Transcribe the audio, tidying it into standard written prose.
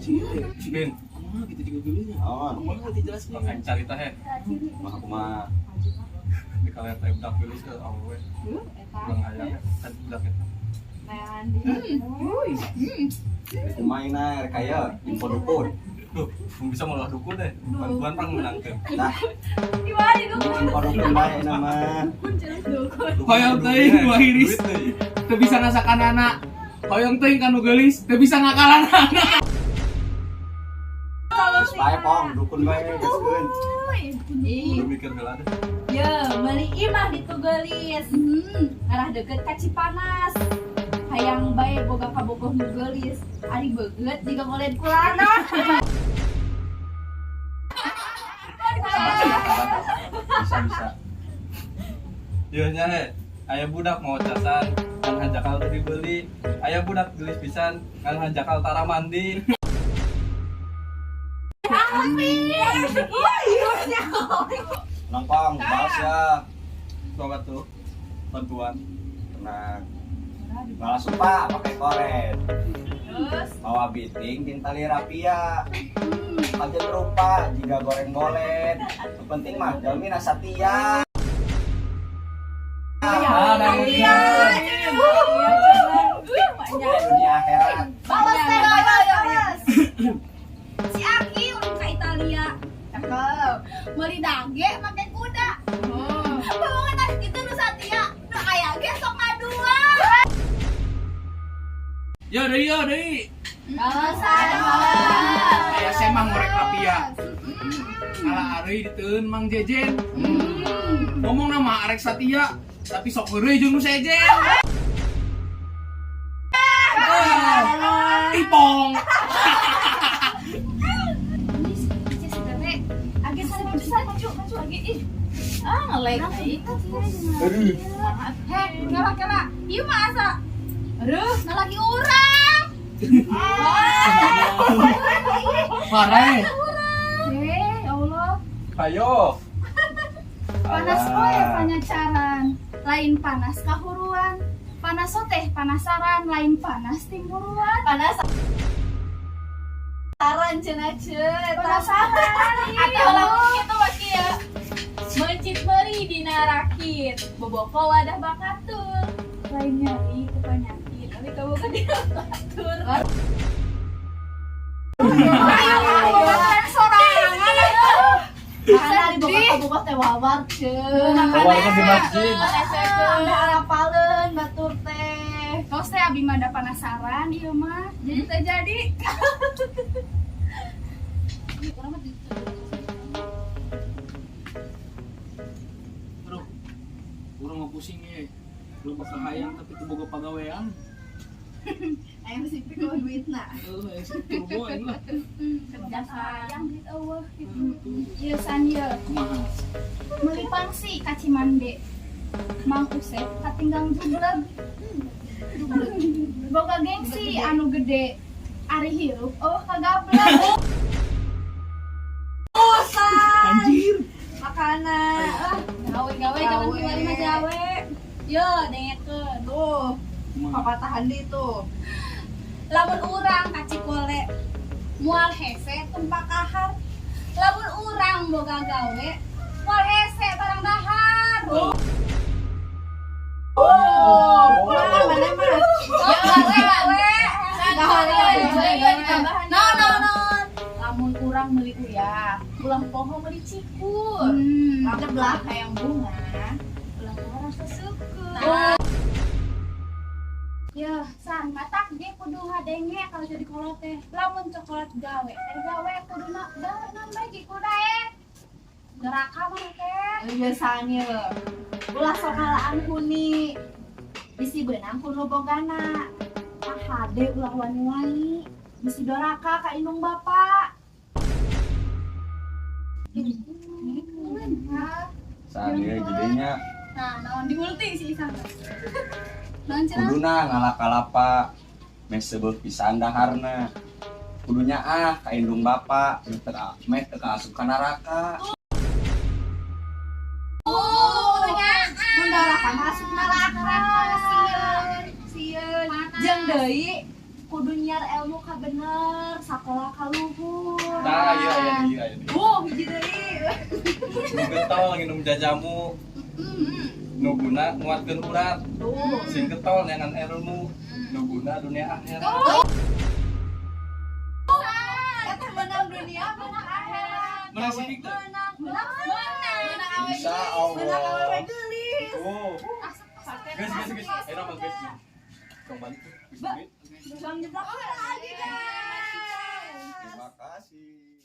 Bin, Kumaha gitu juga dulunya. Oh, Kumaha teh jelasnya. Aing carita he. Kumaha kumaha. Di kalian teh budak geulis ke awewe. Urang hayang kan budak eta. Kumaha na rek aya info dukun. Duh, mun bisa malah dukun deh. Bantuan pang menangkeun. Nah, Gimana dukun? info dukun bae nama. Hoyong teuing dua hiris. Duit deui. Teu bisa ngasakan anak. Hoyong teuing kanu geulis, teu bisa ngakalan anak. Bae pong dukun bae gaskeun. Kudu mikir heula deh. Ye, meuli imah di Tugeulis. Ngarah deket ka Cipanas. Hayang bae boga kabogoh nu geulis. Ari beungeut jiga ngoled kulana. Bisa bisa. Ieu nya he. Aya budak mau casan, ngan hanjakal teu dibeli. Aya budak geulis pisan, ngan hanjakal tara mandi. Nongkong, balas ya. Sok atuh. Bantuan. Tenang. Balas supa pakai koret. Terus Bawa biting tintali rapia. Kajen rupa jika goreng bolet. Nu penting mah jalmi satia. Ah, dari Iya. Dunia akhirat. Balas teh, balas, balas. Si Aki ulin ka Italia. Cakep. Meuli dage make kuda. Bawangan tas kitu nu satia. Nu aya ge sok ngadua. Yo deui, yo deui. Balasan. Aya semang ngorek rapia. Ala areuy diteun Mang Jejen. Ngomong nama arek satia, tapi sok heureuy jeung nu sejen. Ah, Ipong. Age sana maju sana maju maju age ih. Ah ngelek. Aduh. Heh, kela kela. Ieu mah asa. Aduh, nah lagi urang. Pare. Eh, ya Allah. Ayo. Panas poe panyacaran, lain panas kahuruan. Panas teh panasaran, lain panas timburuan. Panas. Saran cenah ceut. Penasaran. Atau lamun kitu mah ya. Mencit meuri dina rakit, boboko wadah bakatul. Lain nyari ku penyakit, tapi kamu kan dina batur. Makan sorangan atuh. Karena di boga teh wawar ceuk. Wawar kan di masjid. Sampai arapaleun batur teh. Tos teh abi mah da penasaran ieu mah. Jadi teh jadi. Aduh. Urang mah pusing ye. Lu bakal hayang tapi teu boga pagawean. Aya sipik eueuh duitna. Heuh, aya si turbo aing lah. Kerja sayang duit eueuh gitu. Ieu san ieu. Kumaha? Meuli pangsi ka Cimande. Mang Usep katinggang jubleg. Boga gengsi anu gede. Ari hirup eueuh kagablek. Anjir. Makanan. Ah, Gawe-gawe jangan kembali mah gawe. Yo, dengekeun. Tuh, Kumaha? papatahan di tuh. Lamun urang ka Cikole moal hese tumpak kahar. Lamun urang boga gawe moal hese barang dahar. Oh, mana mah? Gawe gawe. Gawe. No no no. Lamun urang meuli uyah, ulah poho meuli cikur. Ceblak hayang bunga, ulah poho rasa syukur. Ya, san matak ge kudu ngadenge kalau jadi kolot teh. Lamun coklat gawe, teh gawe kudu na gawe nambah ge kudu daek. Neraka mah teh. Biasanya ulah sok ngalaan huni. Bisi beunang ku nu bogana. Kahade ulah wani-wani. Bisi doraka ka indung bapa. Saat ieu jadinya Nah, naon diulti si Isang. Naon cenah? kuduna ngala kalapa meh seubeuh pisan daharna. Kudunya ah ka indung bapa meh teu kaasup ka neraka. Kudunya Mun doraka masuk neraka. sieun. Sieun. Jeung deui Kudu nyiar ilmu ka bener, sakola ka luhur. Nah, iya iya iya iya. Hiji deui. Nu getol nginum jajamu. Nu guna nguatkeun urat. Sing getol neangan ilmu. Nu guna dunia akhirat. Eta menang dunia, menang akhirat. Menang sipik teh. Menang, menang, menang. Menang awe Insya geulis, menang Allah. awewe geulis. Oh. Guys, guys, guys. Ayo nama guys. Tong balik tuh. Geus duit. Bang jeblak lagi guys. Terima kasih.